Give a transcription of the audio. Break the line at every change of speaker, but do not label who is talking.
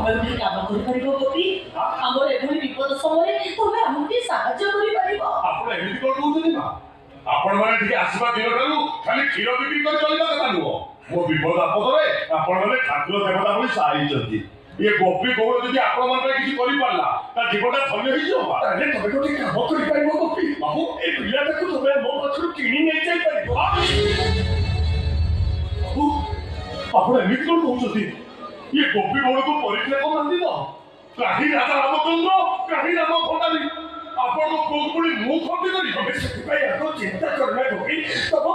ତମେ ଗୋଟେ କାମ କରିପାରିବ ଗୋପୀ? ଆମର ଏଭଳି ବିପଦ ସମୟରେ ତମେ ଆମକୁ ଟିକେ ସାହାଯ୍ୟ କରିପାରିବ?
ଆପଣ ଏମିତି କଣ କହୁଛନ୍ତି ମା? ଆପଣ ମାନେ ଟିକେ ଆସିବା ଦିନଠାରୁ ଖାଲି କ୍ଷୀର ବିକ୍ରି କରି ଚଳିବା କଥା ନୁହଁ, ମୋ ବିପଦ ଆପଦରେ ଆପଣ ମାନେ ଠାକୁର ଦେବତା ଭଳି ସାହାଇଛନ୍ତି। ଇଏ ଗୋପୀ ଗୌଡ଼ ଯଦି ଆପଣମାନଙ୍କ ପାଇଁ କିଛି କରିପାରିଲା, ତା ଜୀବନଟା ଧନ୍ୟ ହେଇଯିବ ମା।
ତାହେଲେ ତମେ ଗୋଟେ କାମ କରିପାରିବ ଗୋପୀ?
ବାବୁ,
ଏ ପିଲାଟାକୁ ତମେ ମୋ ପାଖରୁ କିଣି ନେଇ ଯାଇପାରିବ?
ବାବୁ, ଆପଣ ଏମିତି କଣ କହୁଛନ୍ତି? ଇଏ ଗୋପୀ ଗୌଡ଼କୁ ପରୀକ୍ଷା କରୁନାହାନ୍ତି ତ? କାହିଁ ରାଜା ରାମଚନ୍ଦ୍ର, କାହିଁ ରାମ ଖଣ୍ଡାରୀ? ଆପଣଙ୍କ ପୁଅକୁ ପୁଣି ମୁଁ ଖଣ୍ଡି କରିବି?
ତମେ ସେଥିପାଇଁ ଆଗ ଚିନ୍ତା କରନା ଗୋପୀ। ତମ